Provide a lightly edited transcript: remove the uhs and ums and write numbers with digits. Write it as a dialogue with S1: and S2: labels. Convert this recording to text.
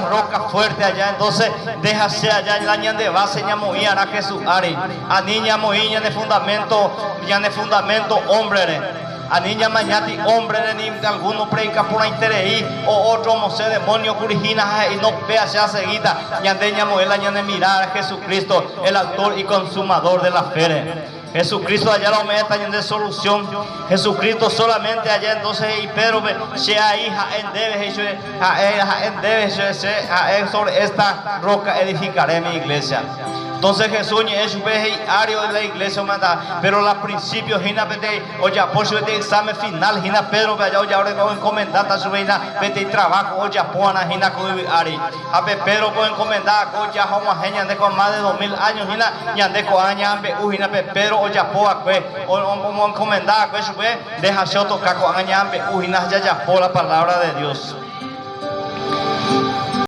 S1: Roca fuerte allá, entonces déjase allá la ñande base ñamoĩ arã Jesús ári. Ani ñamoĩ ñane fundamento, ñane fundamento hombre-re. Ani ñamañáti hombre-re ni alguno predica porãiterei o otro omosẽ demonio kuri hína ha he'i no péa che aseguíta. Ñande ñamoĩ la ñane mirada Jesucristo, el autor y consumador de la fe-re. Jesucristo allá la ome'ẽta ñande solución. Jesucristo solamente allá entonces he'i Pedro-pe, Che aĩ ha'e ndéve, he'i chupe, ha'e ha'e ndéve, he'i chupe, che ha'e sobre esta roca edificaré mi iglesia. Entonces Jesús oñe'ẽ chupe he'i ári la iglesia omanda, pero la principio hína peteĩ ojapo chupe peteĩ examen final hína Pedro-pe allá oenkomendáta chupe hína peteĩ trabajo ojapova'erã hína ko yvy ári. Ha pe Pedro ko oenkomenda ako jaha og̃uahẽ ñande ko más de 2000 años hína, ñande ko'ág̃a ñaambe'u hína pe Pedro ojapo va'ekue, omoenkomenda va'ekue chupe, nde ha che otoka ko'ág̃a ñaambe'u hína ha jajapo la palabra de Dios.